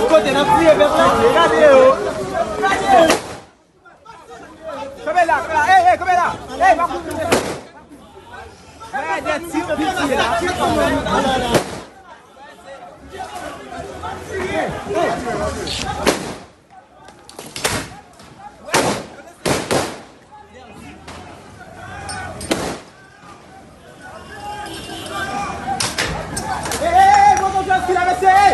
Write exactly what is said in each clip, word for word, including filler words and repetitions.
Kote n ap tiye pèp la, gade yo. Gade yo. Kanpe la, kanpe la. Ey, ey, kanpe la. Ey, pa kouri. Gade ti piti la. Ey, ey, ey, bon, bon, bon, sila, mesye, ey!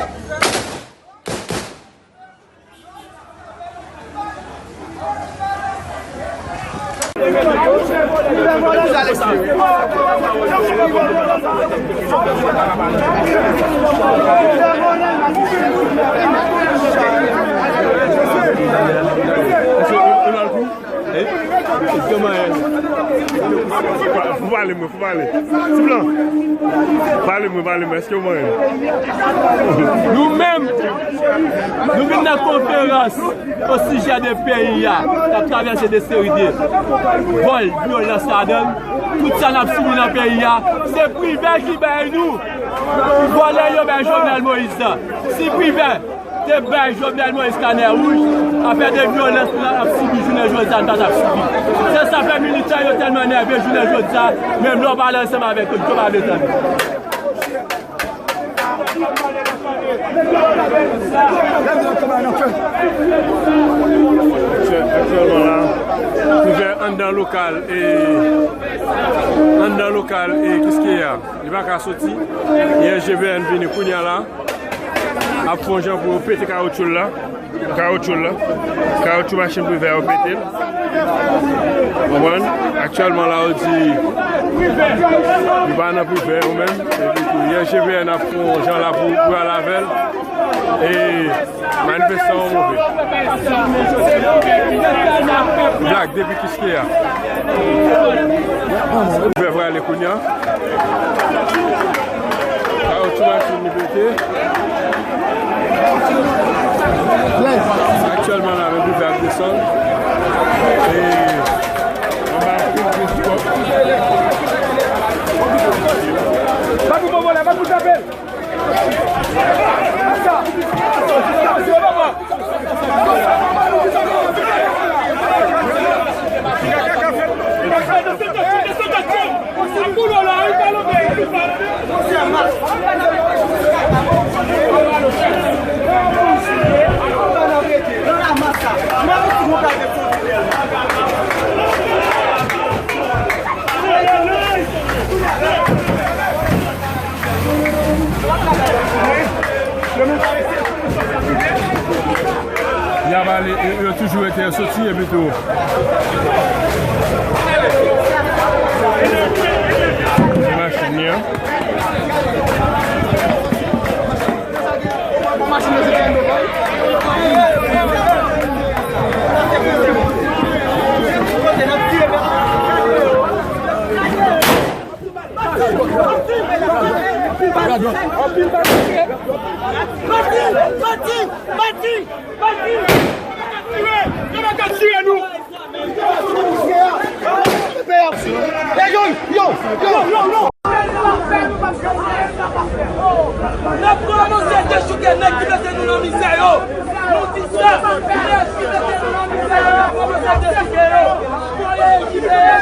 Fò pale mwen, fò pale. Ti blan. Pale mwen, pale mwen. Èske w manyen? Nou menm, nou vin nan konferans o sijè de peyi a, k ap travèse de seri de vòl, vyolans ladan l. Tout sa n ap sibi nan peyi a, se Privè ki bay nou. Vòlè yo bay Jovenel Moïse la. Si Privè te bay Jovenel Moïse kanè wouj, afè de vyolans nou ap sibi jounen jodi a, nou pa t ap sibi. Se sa fè militan yo tèlman nève jounen jodi a, menm lè w pale ansanm avèk yo, yo pa vle tande. Aktyèlman la, nou fè anndan lokal e anndan lokal e Kiskeya. Li pa ka soti. Yè G V N vini kounye a la. Ap fè yon jan pou yo pete kawotchou l la. Kawotchou l la. Kawotchou machin Privè yo pete l. Konprann? Aktyèlman la, yo di li pa nan Privè yo menm. Epi tou, yè G V N ap fè yon jan la pou, pou al avè l. E manifestan yo move. Blag depi Kiskeya. Privè prale kounye a. Kawotchou machin li pete. Aktyèlman la, men Privè ap desann. E anba anpil piskòp. Pa pou bon vòlè, pa pou tapè. Y ap ale, e, yo toujou rete soti epi tou. Machin li an. Yo, yo, yo, yo. N ap kòmanse dechouke nèg ki mete nou nan mizè yo. Nou di sa, nèg ki mete nou nan mizè yo, n ap kòmanse dechouke yo. Voye yo libere.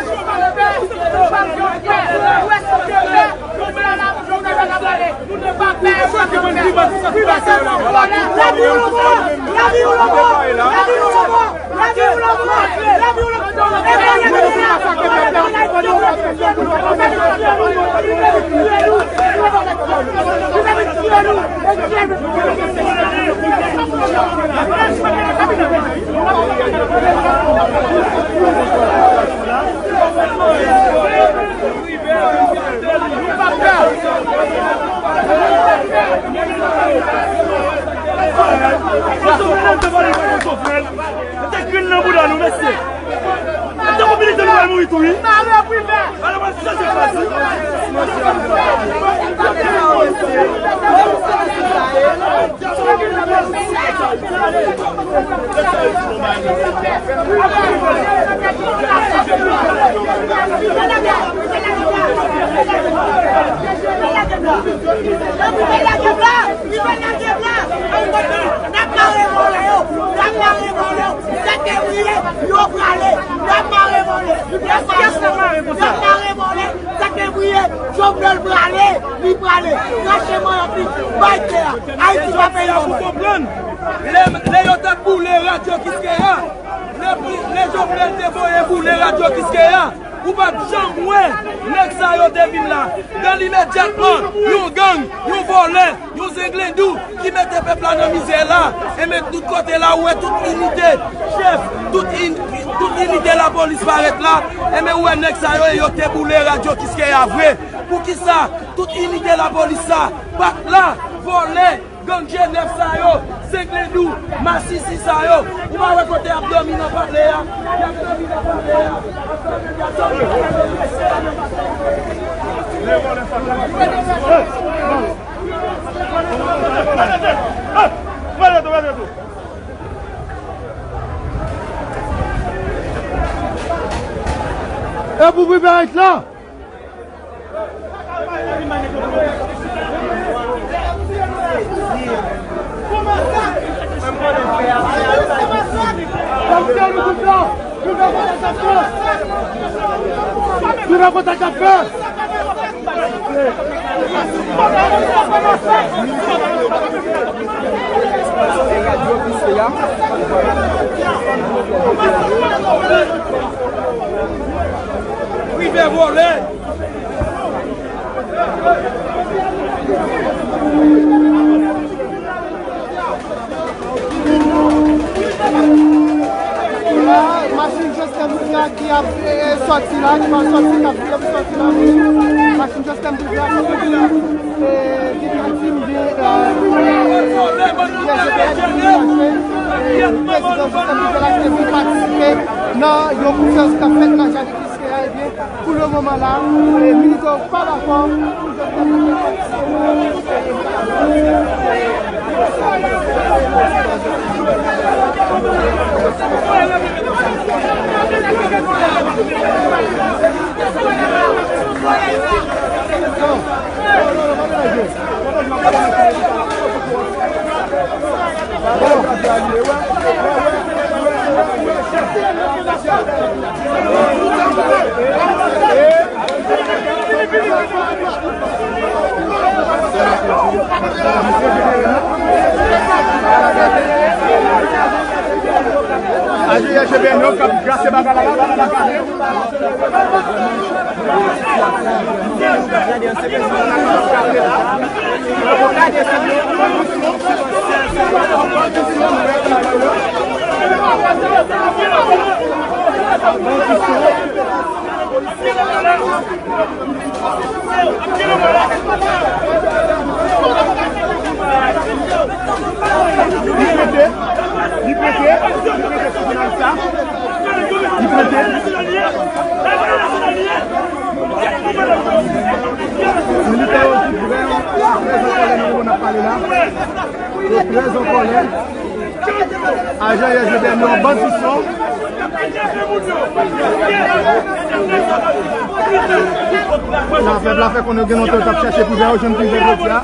Mete grenn nan bouda nou, mesye. Mete konpilite nou al mouri tou, wi. Mare Privè. Ale, mwen chache plas. N ap mare vòlè, sa k te briye, Jovenel prale, li prale. Rache manyòk li, bay tè a. Ayiti pa peyi pou konprann. Lè, lè yo t ap boule radyo Kiskeya, lè, lè Jovenel te voye boule radyo Kiskeya, ou p ap janm wè nèg sa yo te vin la. Nan limedyatman, yon gang, yon vòlè, yon zenglendou ki mete pèp la nan mizè la. Enben, tout kote la, ou wè tout inite chèf, tout in-, tout inite lapolis parèt la. Enben, ou wè nèg sa yo, e yo te boule radyo Kiskeya vre. Poukisa tout inite lapolis sa pa t la? Vòlè, gang G nèf sa yo, zenglendou, masisi sa yo. Ou pa wè kote y ap dòmi nan palè a? Y ap dòmi nan palè a. E pou prive ayit la. Prive kontak ap fè. Prive vòlè. La, machin Joslèn Privè a ki ap, e, e, sòti la, ki pral sòti, k ap vire pou sòti la. Machin Joslèn Privè a, e, ki pral vin, e, e, prezidan Joslèn Privè la ki te vin patisipe nan yon konferans k ap fèt nan jaden Kiskeya, ebyen, pou le moman la, e, militè yo pa dakò pou Joslèn Privè patisipe nan Aje G B N yo k ap grase bagay la, la, la, la, la. Li prete, li prete, li prete sou jounalis la. Li prete. Militè yo ki vrèman trè an kòlè nan moman n ap pale la. Yo trè an kòlè. Ajan S G B N yo an bann sisyon. La, pèp la fè konnen gen lontan yo t ap chèche Privè, yo jwenn Privè jodi a.